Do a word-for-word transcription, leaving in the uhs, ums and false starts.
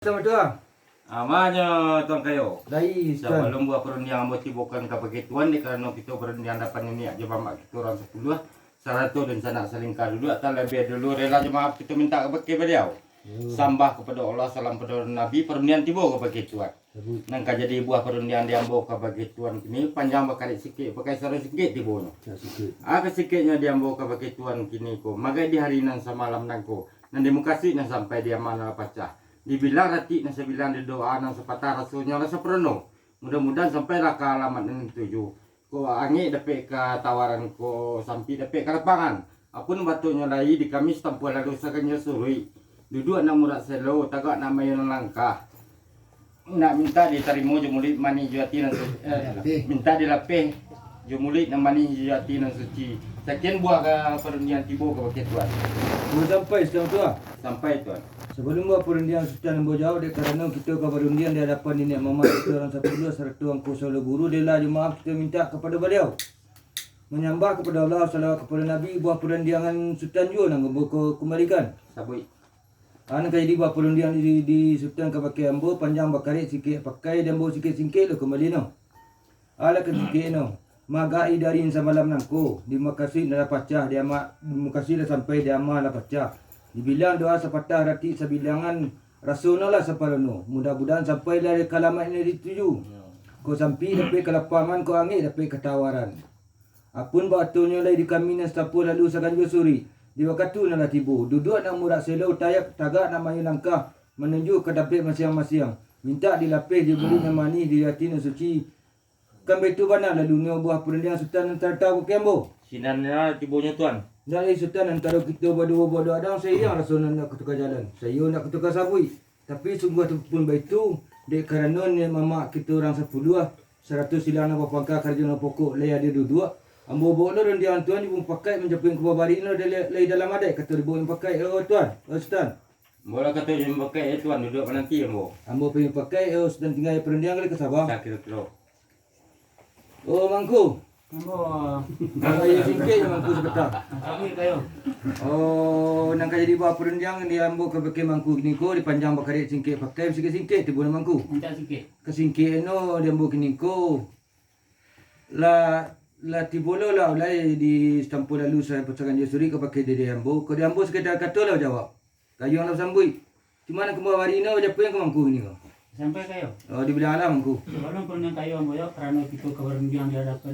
Selamat tuan. Amanyo Tuan Kayo. Dari Tuan. Sabalum buah parundiang ambo tibokan kabake Tuan, dek karano kito barundiang dapan niniak jo mamak kito urang sapuluah, sarato dunsanak salingka duduak, talabiah dulu rila jo maaf kito mintak kabake Baliau. Yo. Sambah kapado Allah, salam kapado Nabi, parundiang tibo kabake Tuan. Sabuik. Nan ka jadi buah parundiang di ambo kabake Tuan kini, panjang bakarek singkek, pakai saro singkek tibonyo. Saro singkek. Ah, kasingkeknyo di ambo kabake Tuan kini ko, magai di hari nan samalam nangko, nan di mukasuik nan sampai di ama nan lah pacah. Dibilang ratik nan sabilang, didoa nan sapatah, rasonyo lah saparono. Mudah-mudahan sampailah ka alamat nan dituju. Ko angek dapek ka tawaran, ko sampik dapek ka lapangan. Apun batonyo lai di kami satampuah lalu saganjo suruik. Duduak nak murak selo, tagak nak mayun langkah. Nak mintak ditarimo jo muluik manih jo ati nan su-, eh, Dilapeh. Mintak dilapeh jo muluik nan manih jo ati nan suci. Sakian buah ka parundiang tibo kabake Tuan. Sudah sampai, Sutan Tuan? Sampai, Tuan. Sabalum buah parundiang Sutan ambo jawab, dek karano kito ka barundiang di adapan niniak mamak kito urang sapuluah sarato angku saulun guru, rila jo maaf kito mintak kapado Baliau. Manyambah kapado Allah, salawat kapado Nabi, buah parundiangan Sutan juo nan ambo ka kumbalikan. Sabuik. Ah, nan ka jadi buah parundiang di, di Sutan kabake ambo, panjang bakarek singkek pakai, di ambo singkek-singkek lo kumbali no. Alah ka singkek no, magai dari samalam nangko, di mukasuik nan lah pacah, di ama, di mukasuik lah sampai di ama lah pacah. Dibilang doa sapatah ratik sabilangan, rasono lah saparono. Mudah-mudahan sampailah ka alamat nan dituju. Ko sampik dapek ka lapangan, ko angek dapek ka tawaran. Apun batonyo lai di kami nan satampuah lalu saganjo suruik. Di wakatu nan lah tibo, duduak nak murak selo, tayak tagak nak mayun langkah, manuju ka dapek masiang-masiang. Mintak dilapeh jo muluik nan manih, di ati nan suci. Kan baitu bana lalunyo buah parundiang Sutan nan tarantang kabake ambo. Sinan lah tibonyo, Tuan. Ndak lai Sutan, antaro kito baduo badoa dang, saiyo raso nan nak katuka jalan, saiyo nak katuka sabuik. Tapi sungguah tu pun baitu, dek karano niniak mamak kito urang sapuluah, sarato silang nan bapangka, karajo nan pokok, lai ado duduak. Ambo bawok lo rundiangan Tuan jo mupakaik manjapuik ka babari no, lai, lai dalam adaik kato dibawok mupakaik, o Tuan, o Sutan. Ambo lah kato jo mupakaik, yo Tuan, duduak mananti ambo. Ambo pai mupakaik, o Sutan, tingga parundiangan kali ka Sabah. Sakiro-kiro. Oh, Mangku. Ambo. Ambo iyo singkek jo Mangku sabanta. Kami kayo. Oh, nan ka jadi buah parundiang di ambo kabake Mangku kini ko, dipanjang bakarek singkek pakai, singkek-singkek tibo no Mangku. Mintak singkek. Ka singkek no di ambo kini ko. Lah, lah tibo lo lah, ulai di satampuah lalu sa-, saganjo suruik kabake diri ambo. Ko di ambo sakadar kato lah jawab. Kayo nan lah basambuik. Cuma nan kamari no, japuik ka Mangku kini ko. Sampai kayo. Oh, dibilang lah Mangku. Sabalum parundiang kayo ambo yo, karano kito ka barundiang di adapan